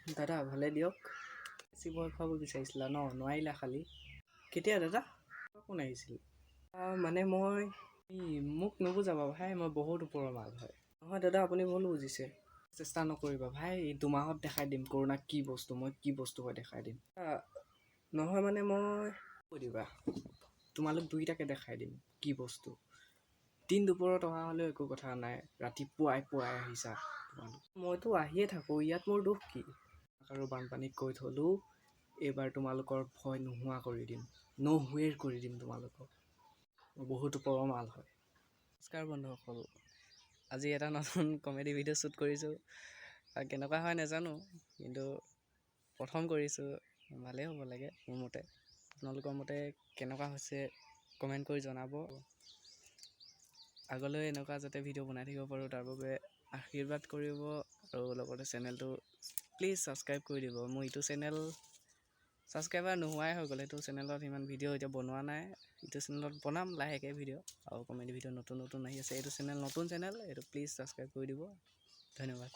দাদা, ভালে দিয়ক। বেছি ভয় খুৱাব বিচাৰিছিলা ন? নোৱাৰিলা খালি। কেতিয়া দাদা? কোন আহিছিল? মানে মই মোক নুবুজাবা ভাই, মই বহুত ওপৰৰ মাল হয়। নহয় দাদা, আপুনি ভুল বুজিছে। চেষ্টা নকৰিবা ভাই, এই 2 মাহত দেখাই দিম কৰোণা কি বস্তু, মই কি বস্তু হয় দেখাই দিম। নহয় মানে মই কৈ দিবা, তোমালোক দুইটাকে দেখাই দিম কি বস্তু। দিন দুপৰত অহা হ'লেও একো কথা নাই, ৰাতিপুৱাই পুৱাই আহিছা তোমালোক। মইতো আহিয়ে থাকোঁ ইয়াত, মোৰ দোষ কি? আৰু বানপানীক কৈ থ'লোঁ, এইবাৰ তোমালোকৰ ভয় নোহোৱা কৰি দিম, ন'হুৱেৰ কৰি দিম তোমালোকক। মই বহুত ওপৰৰ মাল হয়। নমস্কাৰ বন্ধুসকল, আজি এটা নতুন কমেডি ভিডিঅ' শ্বুট কৰিছোঁ। কেনেকুৱা হয় নাজানো, কিন্তু প্ৰথম কৰিছোঁ, ভালেই হ'ব লাগে মোৰ মতে। আপোনালোকৰ মতে কেনেকুৱা হৈছে কমেণ্ট কৰি জনাব। আগলৈ এনেকুৱা যাতে ভিডিঅ' বনাই থাকিব পাৰোঁ, তাৰ বাবে আশীৰ্বাদ কৰিব আৰু লগতে চেনেলটো প্লিজ ছাবস্ক্ৰাইব কৰি দিব। মোৰ ইটো চেনেল ছাবস্ক্ৰাইবাৰ নোহোৱাই হৈ গ'ল। সেইটো চেনেলত ইমান ভিডিঅ' এতিয়া বনোৱা নাই। ইটো চেনেলত বনাম লাহেকৈ ভিডিঅ' আৰু কমেডি ভিডিঅ' নতুন নতুন আহি আছে। এইটো চেনেল নতুন চেনেল, এইটো প্লিজ ছাবস্ক্ৰাইব কৰি দিব। ধন্যবাদ।